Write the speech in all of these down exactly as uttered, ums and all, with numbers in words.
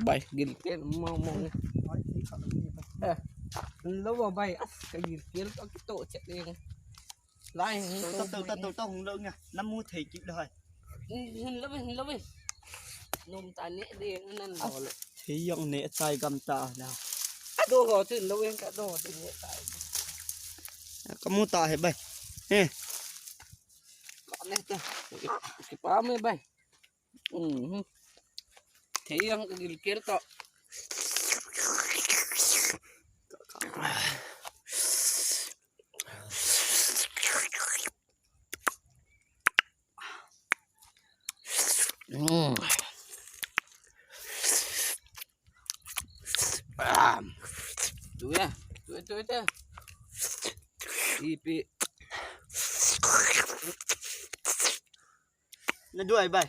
Bai, gilkel mo mo. Eh, lo ba bai, as ka gilkel to kito chet le. Lai, to to to to hung lo nga. Namu thei kit lo hai. Hin lo, hin lo. Nom ta ne de nan lo. Thei jong ne chai gam ta na. Ka do ho tin lo, ka do ho tin ne chai. Ka mu ta he bai. He. Ka ne ta. Ki pa me bai. Mhm. Thei jong ka gilkel to. Mm. Ah. Tu ya, tu, tu, tu. Ipi. Na duai bai.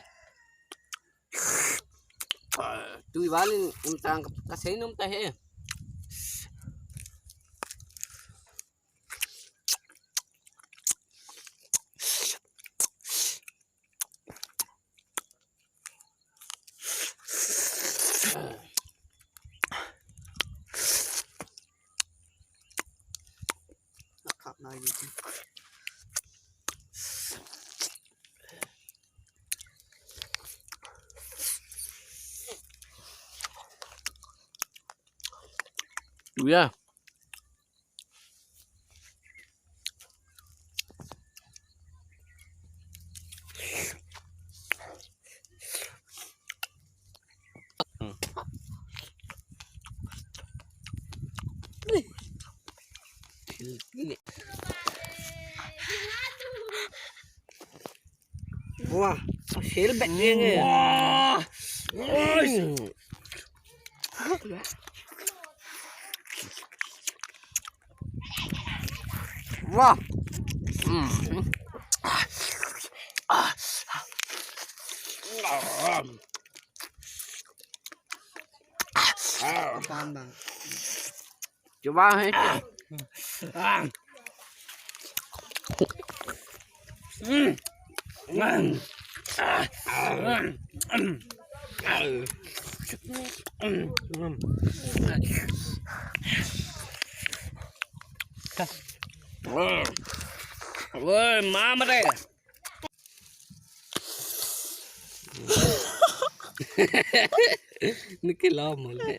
Tui valin um tang ka sei nom ta he. Ui ya. Wah, sel bet ni nge. Wah. Wah. Hmm. Bang, bang. Cuba hai. Woi, mama deh. Niki lama le.